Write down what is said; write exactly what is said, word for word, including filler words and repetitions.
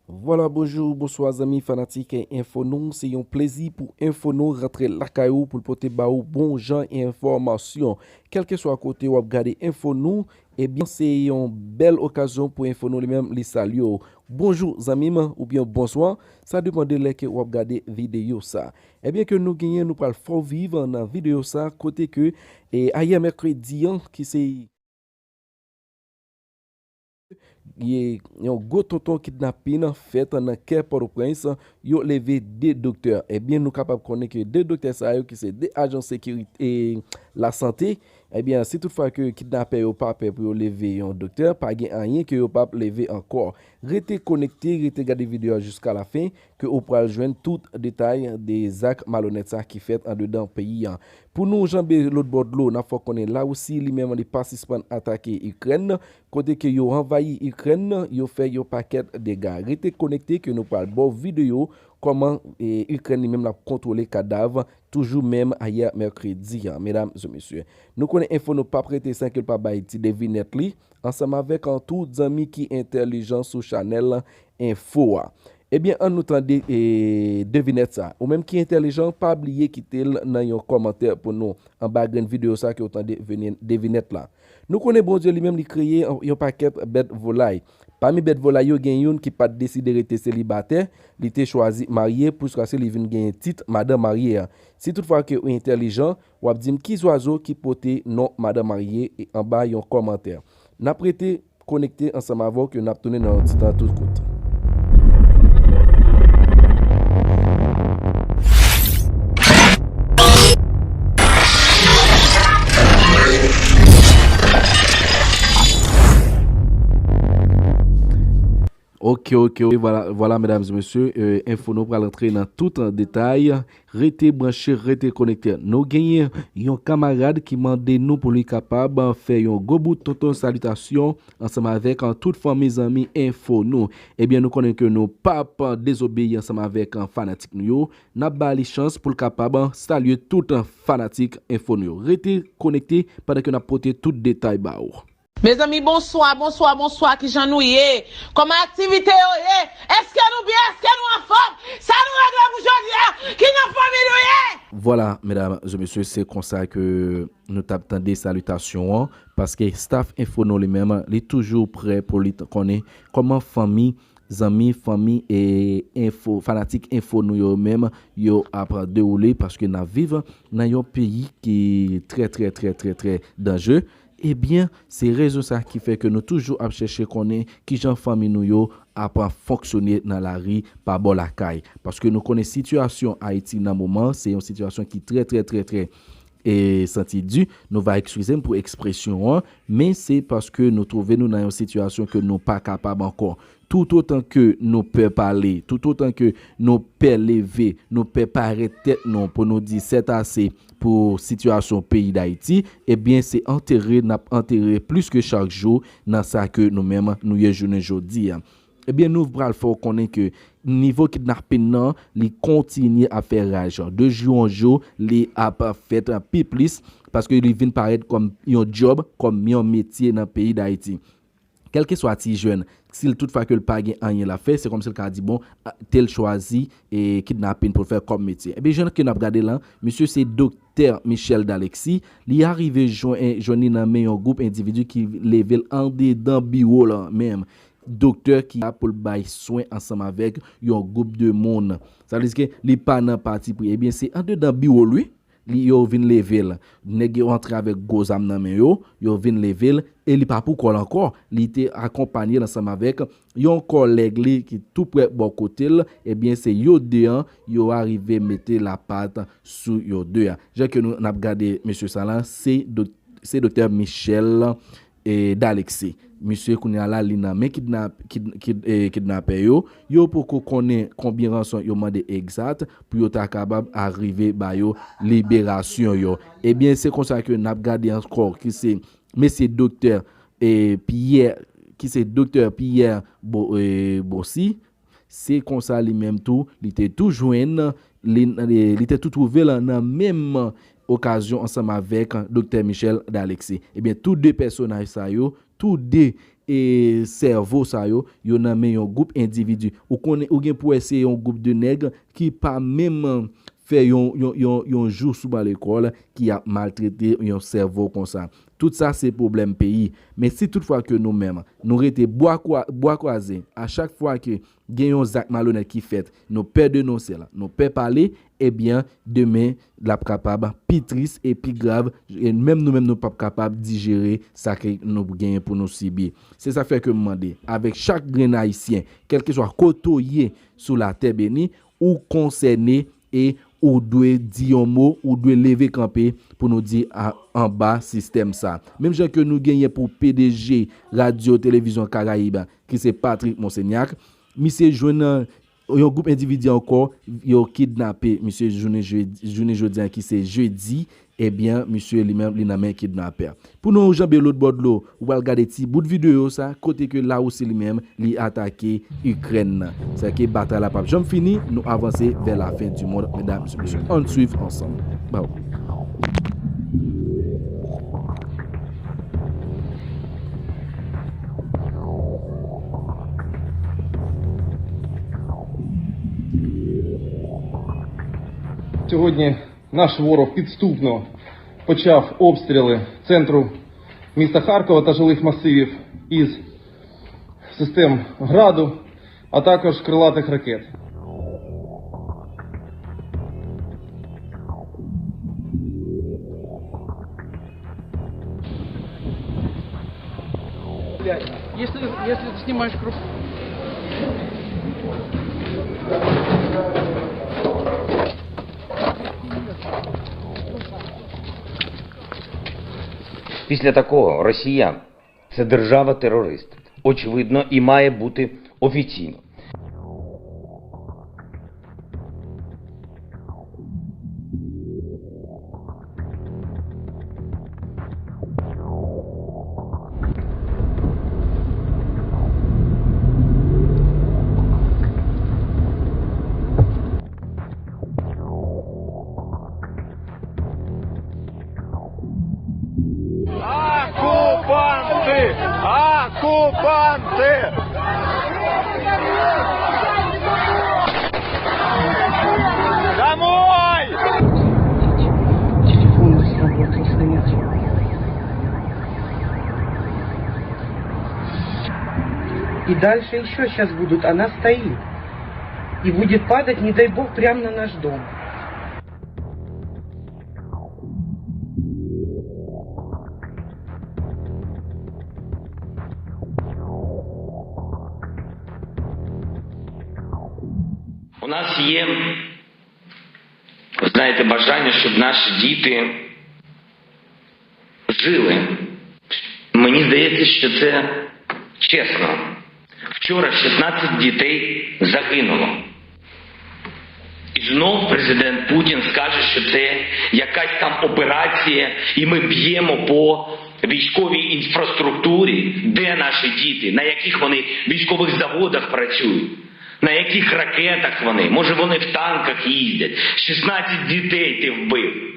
Vwala, bonjou, bonswa zanmi fanatik Enfo Nou. Se yon plezi pou Enfo Nou rantre lakay ou pou l pote ba ou bon jan enfòmasyon. Kèlkeswa kote w ap gade Enfo Nou, ebyen, se yon bèl okazyon pou Enfo Nou li menm li salye w. Bonjou zanmi m, oubyen bonswa, sa depann de lè ke w ap gade videyo sa. Ebyen, ke nou genyen, nou pral fè w viv nan videyo sa, kote ke, e, ayè mèkredi an, ki se ye yon gwo tonton kidnapin fèt nan kè Pòtoprens, yo leve de doktè. Ebyen, nou kapab konnen ke de doktè sa yo, ki se de ajan sekirite, e, lasante, ebyen, si toutfwa ke kidnapè yo pa pè pou yo leve yon doktè, pa gen anyen ke yo p ap leve ankò. Rete konekte, rete gade videyo a jiska lafen, ke ou pral jwenn tout detay de zak malonèt sa ki fèt andedan peyi an. Pou nou janbe lòt bò dlo, n ap fè w konnen Larisi li menm li pa sispann atake Ikrèn, kote ke yo anvayi Ikrèn, yo fè yon pakèt dega. Rete konekte ke nou pral ba w videyo kòman, e, Ikrèn li menm l ap kontwole kadav, toujou menm ayè mèkredi an, medam e mesye. Nou konnen Enfo Nou p ap rete san ke l pa bay ti devinèt li, ansanm avèk, an, tout zanmi ki entèlijan sou chanèl Enfo a. Ebyen, ann nou tande, e, devinèt sa. Ou menm ki entèlijan, pa bliye kite l nan yon kòmantè pou nou, anba grenn videyo sa ke w tande vini devinèt la. Nou konnen Bondye li menm li kreye yon, yon pakèt bèt volay. Pami bèt volay yo, gen youn ki pa t deside rete selibatè, li te chwazi marye, jiskaske li vin genyen tit madan marye a. Si toutfwa ke ou entèlijan, w ap di m ki zwazo ki pote non madan marye e anba yon kòmantè. N ap rete konekte ansanm avè w ke n ap tounen nan yon ti tan tout kout. Ok, ok, ok. Vwala, vwala, medam e mesye, e, Enfo Nou pral antre nan tout detay. Rete branche, rete konekte. Nou genyen yon kamarad ki mande nou pou li kapab fè yon gwo bout tonton salitasyon ansanm avèk, an, tout fanmi zanmi Enfo Nou. Ebyen, nou konnen ke nou p ap dezobeyi ansanm avèk, an, fanatik nou yo. N ap ba li chans pou l kapab salye tout fanatik Enfo Nou yo. Rete konekte pandan ke n ap pote tout detay ba ou. Mezanmi, bonswa, bonswa, bonswa, kijan nou ye? Kòman aktivite yo ye? Èske nou byen? Èske nou anfòm? Sa nou regle pou jodi a? Ki jan fanmi nou ye? Vwala, medam e mesye, se konsa ke nou t ap tande salitasyon an, paske staff Enfo Nou li menm, li toujou prè pou li t-, konnen kòman fanmi, zanmi, fanmi e Enfo, fanatik Enfo Nou yo menm, yo ap dewoule, paske n ap viv nan yon peyi ki trè, trè, trè, trè, trè danjere. Ebyen, se rezon sa ki fè ke nou toujou ap chèche konnen kijan fanmi nou yo ap fonksyone nan lari pa bò lakay. Paske nou konnen sitiyasyon Ayiti nan moman, se yon sitiyasyon ki trè, trè, trè, trè, e, santi di. Nou va eskize m pou ekspresyon an, men se paske nou twouve nou nan yon sitiyasyon ke nou pa kapab ankò. Toutotan ke nou pè pale, toutotan ke nou pè leve, nou pè parèt tèt nou pou nou di sètase pou sitiyasyon peyi Dayiti, ebyen, se antere n ap antere plis ke chak jou nan sa ke nou menm nou ye jounen jodi a. Ebyen, nou pral fè w konnen ke nivo kidnapin nan, li kontinye ap fè raj. De jou an jou, li ap fèt pi plis, paske li vin parèt kòm yon djòb, kòm yon metye nan peyi Dayiti. Kèlkeswa ti jèn, si l toutfwa ke l pa gen anyen l ap fè, se kòmsi l ka di, bon, a, tèl chwazi, e, kidnapin pou l fè kòm metye. Ebyen, jan ke n ap gade la, misye se Doktè Michel Dalexis, li arive jwenn, jwenn li nan men yon gwoup endividi ki leve l andedan biwo l menm. Doktè ki la pou l bay swen ansanm avèk yon gwoup de moun. Sa vle di ke li pa nan patipri. Ebyen, se andedan biwo l, wi, li, yo vin leve l. Nèg yo antre avèk gwo zam nan men yo, yo vin leve l, e li pa pou kò l ankò. Li te akonpanye l ansanm avèk yon kòlèg li ki tou prè bò kote l. Ebyen, se yo de an, yo arive mete lapat sou yo de a. Jan ke nou, n ap gade mesye sa la, se dok-, se Doktè Michel, e, Dalexis. Misye kounye a la, li nan men kidnap-, kid-, kid-, e, kidnapè yo. Yo poko konnen konbyen ranson yo mande egzat pou yo ta kapab arive ba yo liberasyon yo. Ebyen, se konsa ke n ap gade ankò ki se mesye Doktè, e, Pierre, ki se Doktè Pierre Bo-, e, Bossy. Se konsa li menm tou, li te tou jwenn, li, li te tou twouve l nan menm okazyon ansanm avèk Doktè Michel Dalexis. Ebyen, tou de pèsonaj sa yo, tou de, e sèvo sa yo, yo nan men yon gwoup endividi. Ou konnen, ou gen pou wè se yon gwoup de nèg ki pa menm fè yon, yon, yon, yon jou sou ban lekòl ki ap maltrete yon sèvo konsa. Tout sa se pwoblèm peyi. Men si toutfwa ke nou menm, nou rete bwa kwa-, bwa kwaze, a chak fwa ke gen yon zak malonèt ki fèt, nou pè denonse l, nou pè pale, ebyen, demen, l ap kapab pi tris e pi grav, e menm nou menm nou p ap kapab dijere sa ke nou genyen pou nou sibi. Se sa k fè ke m mande, avèk chak grenn Ayisyen, kèlkeswa kote w ye sou latè beni, ou konsène e ou dwe di yon mo, ou dwe leve kanpe pou nou di a-, anba sistèm sa. Menm jan ke nou genyen pou P D G Radyo Televizyon Karayib, ki se Patrick Monseignac, misye jwenn, yon gwoup endividi ankò, yo kidnape misye jounen jedi, jounen jodi a ki se jedi, ebyen, misye li menm, li nan men kidnapè. Pou nou janbe lòt bò dlo, ou pral gade ti bout videyo sa, kote ke Larisi li menm, li atake Ikrèn nan. Sèke batay la p ap janm fini, nou avanse vè la fen di mond, medam e mesye. Ann swiv ansanm. Baww. Сьогодні наш ворог підступно почав обстріли центру міста Харкова та жилих масивів із систем Граду, а також крилатих ракет. Если, если ты снимаешь группу. Після такого Росія — це держава-терорист. Очевидно, і має бути офіційно. Окупанты! Окупанты! Домой! Телефон у нас работал, снимать. И дальше еще сейчас будут, она стоит. И будет падать, не дай бог, прямо на наш дом. У нас є, ви знаєте, бажання, щоб наші діти жили. Мені здається, що це чесно. Вчора шістнадцять дітей загинуло. І знов президент Путін скаже, що це якась там операція, і ми б'ємо по військовій інфраструктурі. Де наші діти? На яких вони військових заводах працюють? На яких ракетах вони? Може, вони в танках їздять? Шістнадцять дітей ти вбив.